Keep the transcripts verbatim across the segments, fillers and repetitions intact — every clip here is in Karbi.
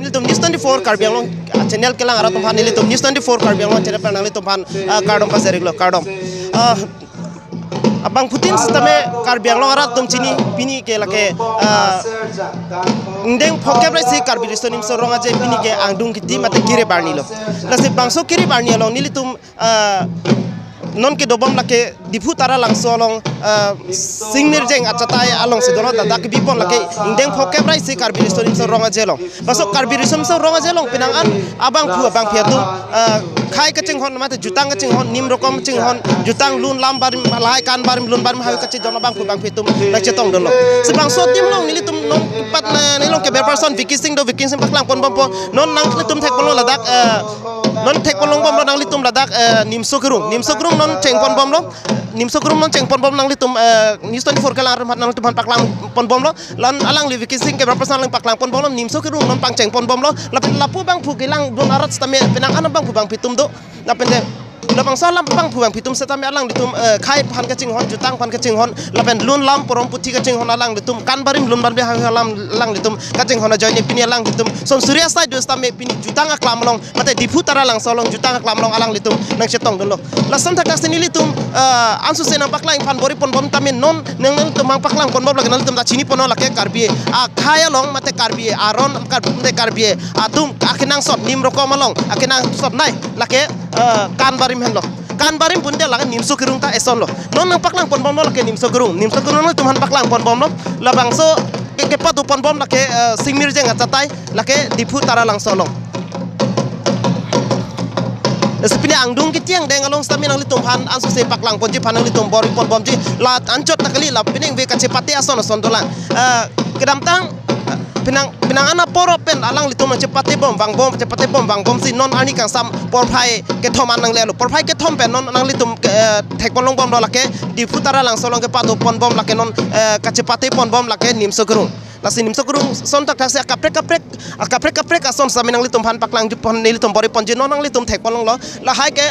Nelitum News twenty-four Karbi Anglong, ah, channel kelang arat atum aphan nelitum News twenty-four Karbi Anglong channel pen nanglitum aphan, ah, kardom pajir-iklo, kardom. Ah, abangphutin sitame Karbi Anglong arat atum chini pini ke lake, ah, ingdeng phokep ra isi Karbi Riso Nimso Rong Aje pini ke angdeng kiti mate kirip arni lo. Lasi bangso kirip arni along nelitum, ah, non kedobom lake Diphu Taralangso along, ah, Sing Mirjeng achatai alongsi dono, ladak kebipon lake ingdeng phokep ra isi Karbi Riso Nimso Rong Aje along. Bangso Karbi Riso Nimso Rong Aje along penang an abangphu abangphi atum, ah, khei kachinghon mate jutang kachinghon, nim rokom chinghon, jutang lun lam barim, lahai kan barim lun barim haihui kachidon abangphu abangphi atum nangchetongdunlo. Si bangso adim along nelitum non pat na neli along ke person Vicky Singh do, Vicky Singh paklang ponbompo, non nanglitum thekponlo ladak, eh, non thekpon longbomlo nanglitum ladak, eh, Nimso Kerung, Nimso Kerung non chengponbomlo, Nimso Kerung non chengponbom nanglitum, eh, News twenty-four kelang arat nanglitum aphan paklang ponbomlo. Lan alangli Vicky Singh ke person alangli paklang ponbomlo, Nimso Kerung non pangcheng ponbomlo. Lapen lapu abangphu kelangdun arat sitame penang an abangphu abangphi atum do. Lapen de labangso alam abangphu abangphi atum sitame alanglitum, eh, khei aphan kachinghon, jutang aphan kachinghon, lapen lun lam porom puthi kachinghon alanglitum, kan barim lun barim haihui alam alanglitum kachinghon ajoine pini alanglitum Son Surya side do sitame pini jutang aklam along mate Diphu Taralangso along jutang aklam along alanglitum nangchetongdunlo. Lason thakthak si nelitum, eh, ansose nangpaklang aphan bor-i ponbom tame non nang nangtum nangpaklang ponbom lake nanglitum ta chiniponlo lake Karbi akhei along mate Karbi aron, Kar-, mate Karbi atum akenangsot nim rokom along akenangsot nei lake, eh, kan barim henlo. Kan barim pute lake Nimso Kerung ta esonlo. Non nangpaklang ponbomlo lake Nimso Kerung. Nimso Kerung nanglitum aphan paklang ponbomlo. Labangso ke, kepado ponbom lake, eh, Sing Mirjeng achatai lake Diphu Taralangso along. Lasi pini angdeng kiti angdeng along sitame nanglitum aphan ansose paklang ponji aphan nanglitum bor-i ponbomji. La anchot ta kali, la penang ave kachepate ason ason dolang. Eh, kedamtang, eh, penang, penang an apor pen alanglitum chepatebom vangbom, chepatebom vangbomsi non arni kangsam porphai kethom an nanglelo. Porphai kethom pen non nanglitum ke, eh, thekpon longbomlo lake Diphu Taralangso along kepado ponbom lake non, eh, kachepate ponbom lake Nimso Kerung. Lasi Nimso Kerung son thakthak si akaprek kaprek, akaprek kaprek ason sitame nanglitum aphan paklang jupon nelitum bor-i ponji, non nanglitum thekpon longlo. Lahai ke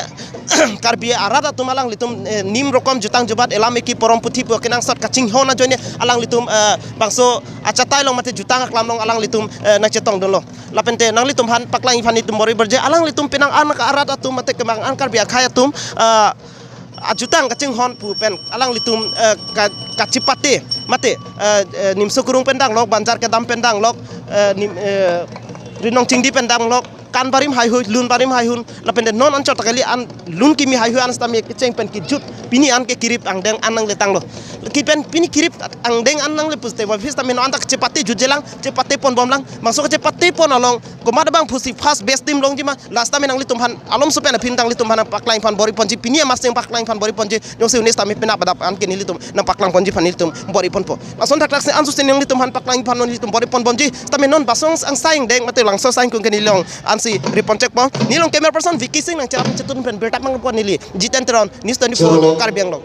Karbi arat atum alanglitum, eh, nim rokom jutang jubat elam eki porom puthi pu akenangsot kachinghon ajoine alanglitum, eh, bangso achatai along mate jutang aklam along alanglitum, eh, nangchetongdunlo. Lapen te nanglitum aphan paklang aphan nelitum bor-i ponji, alanglitum penang an arat atum mate kemang an Karbi akhei atum, eh, ajutang kachinghon pu pen alanglitum, eh, ka-, kachepate mate, eh, eh, Nimso Kerung pen danglok, Banjar kedam pen danglok, eh, Nim-, eh, Rinong Chingdi pen danglok, kan barim haihui, lun barim haihui, lapen de non anchot ta kali an lun kimi haihui an sitame kecheng pen kejut pini an ke kirip angdeng an nangletanglo. Kipen pini kirip angdeng an nangle puste office tame non an ta chepate jutjelang, chepate ponbomlang, bangso chepate pon along komat abangphusi first best team longji ma, last tame nanglitum aphan alomso pen aphi nanglitum aphan paklang aphan bor-i ponji, pini amas nangpaklang aphan bor-i ponji, jongsi unis tame pina padap an ke nelitum nangpaklang ponji aphan nelitum bor-i ponpo. Lason thakthak si ansose nanglitum aphan paklang aphan nelitum bor-i ponbomji, tame non Basong angsai angdeng mate Langso angsai angkung ke neli along ansi report chekpo. Neli along camera person Vicky Singh nangcherap chetun pen birta mangpo neli Jiten Teron, News twenty-four Karbi Anglong.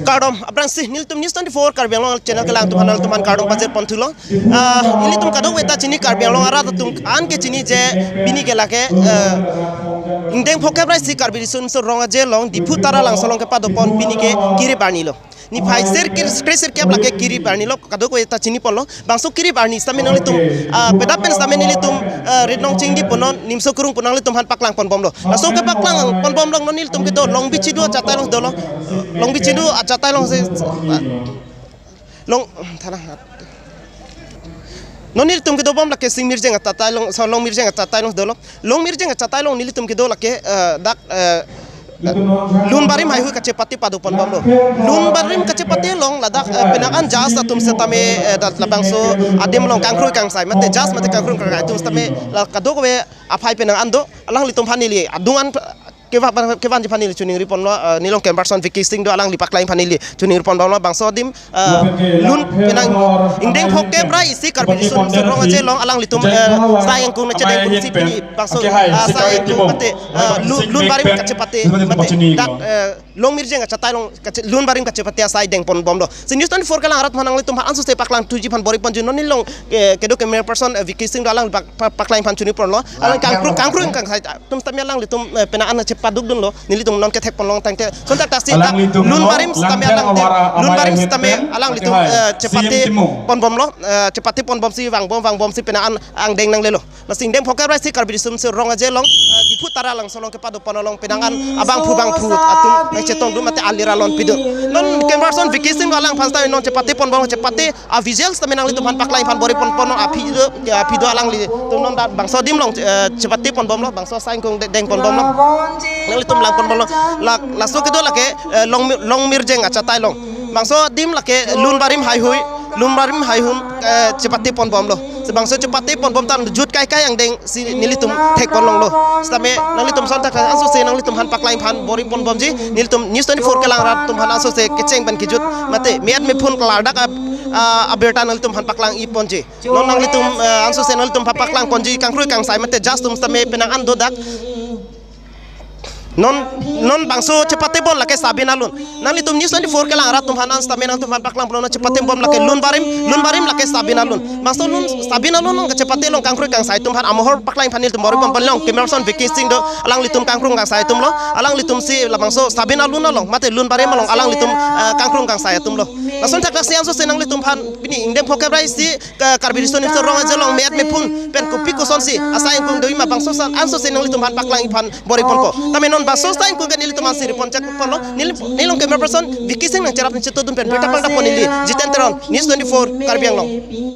Kardom, aphrangsi nelitum News twenty-four Karbi Anglong channel kelang atum aphan nangtum aphan kardom pajir ponthulo. Ah, ilitum kadokave ta chini Karbi Anglong arat atum an ke chini je pini ke lake, eh, ingdeng phokep ra isi Karbi Riso Nimso Rong Aje along Diphu Taralangso along kepado pon pini ke kirip arni lo. Niphai sir kir, kre sirkep lake kirip arni lo, kadokave ta chiniponlo. Bangso kirip arni sitame nanglitum, ah, pedap pen sitame nelitum, ah, Rinong Chingdi punon, Nimso Kerung punon nanglitum aphan paklang ponbomlo. Laso kepaklang ponbomlo non nelitum kedo Longbi Chidu achatai along dolo. Longbi Chidu achatai alongsi, ah, Long, thana. Non nelitum kedobom lake Sing Mirjeng achatai along, so Long Mirjeng achatai along dolo. Long Mirjeng achatai along nelitum kedo lake, eh, dak, eh, lun barim haihui kachepate pado ponbomlo. Lun barim kachepate along ladak, eh, penang an jas atum sitame, eh, dak labangso adim along kangkroi kangsai mate jas mate kangkroi kangsai atum sitame la kadokave aphai penang an do, alanglitum aphan neli adung an kevan, kevanji aphan neli choningri ponlo, eh, neli along camera person Vicky Singh do, alangli paklang aphan neli choningri ponbomlo. Bangso adim, eh, lun penang ingdeng phokep ra isi Karbi Riso Nimso Rong Aje along alanglitum, eh, sai angkung nangchedeng pusi pini bangso, eh, sai angkung mate, eh, lu-, lun barim kachepate mate dak, eh, Longmirjeng achatai along kache-, Lun Barim kachepate asai dengponbomlo. Si News twenty-four kelang arat aphan nanglitum aphan ansose paklang thuji aphan bor-iponji. Non neli along, eh, kedo camera person, eh, Vicky Singh do alang pak-, pak-, paklang aphan chiniponlo. Alang kangkrung, kangkrung kangsai atum sitame alanglitum, eh, penang an chepadukdunlo. Nelitum non kethekponlong tangte. Sontak tasi Alanglitum Lun lo, Barim sitame Langpher alang Awara Lun Amei Barim Ahin sitame pen, alanglitum, Ati Hai, eh, chepate C M Timung. ponbomlo, eh, chepateponbomsi vangbom, vangbomsi penang an angdeng nanglelo. Lasi ingdeng phokep raisi Karbi Riso Nimso Rong Aje along, eh, Diphu Taralangso along kepadoponlong penang an abangphu bangphu atum nangchetongdun mate alir alon pidun. Non camera person Vicky Singh alangphan sitame non chepateponbom, chepate a visuals tame nanglitum aphan paklang aphan bor-iponponlo, aphi do, aphi do alanglitum non dak bangso adim along, eh, chepateponbomlo, bangso asai ingkung de-, dengponbomlo. Nanglitum langponbomlo. La, laso kedo lake, eh, Long, Longmirjeng achatai along. Bangso adim lake Lun Barim haihui, Lun Barim haihum, eh, chepateponbomlo. Si bangso chepateponbom tan jut kaikai angdengsi nelitum thekponlonglo. Sitame nanglitum sontak ansose nanglitum aphan paklang aphan bor-iponbomji. Nelitum News twenty-four kelang arat atum aphan ansose kecheng pen kejut mate me-et mephun klardak ab-, ah, abirta nanglitum aphan paklang-iponji. Non nanglitum, eh, ansose nanglitum aphan paklangponji kangkrung kangsai mate just atum sitame penang an dodak. Non, non bangso chepatebom lake Sabin Alun. Nanglitum News twenty-four kelang arat atum aphan an sitame nangtum aphan paklangponlo, non chepatebom lake Lun Barim, Lun Barim lake Sabin Alun. Bangso Lun Sabin Alun along kachepate along kangkrung kangsai atum aphan amohor paklang aphan nelitum bor-iponponlong. Camera person Vicky Singh do alanglitum kangkrung kangsai atumlo. Alanglitumsi labangso Sabin Alun along mate Lun Barim along alanglitum, eh, kangkrung kangsai atumlo. Lason thakthak si ansose nanglitum aphan pini ingdeng phokep raisi Ka-, Karbi Riso Nimso Rong Aje along me-et mephun pen kopi kosonsi asai ingkung doji ma bangso ason ansose nanglitum aphan paklang aphan bor-iponpo. Tame non bangso asai ingkung ke nelitum aphan siripon chekponlo. Neli, neli along camera person Vicky Singh nangcherap nangchetongdun pen birta pangdapon neli Jiten Teron, News twenty-four, Karbi Anglong.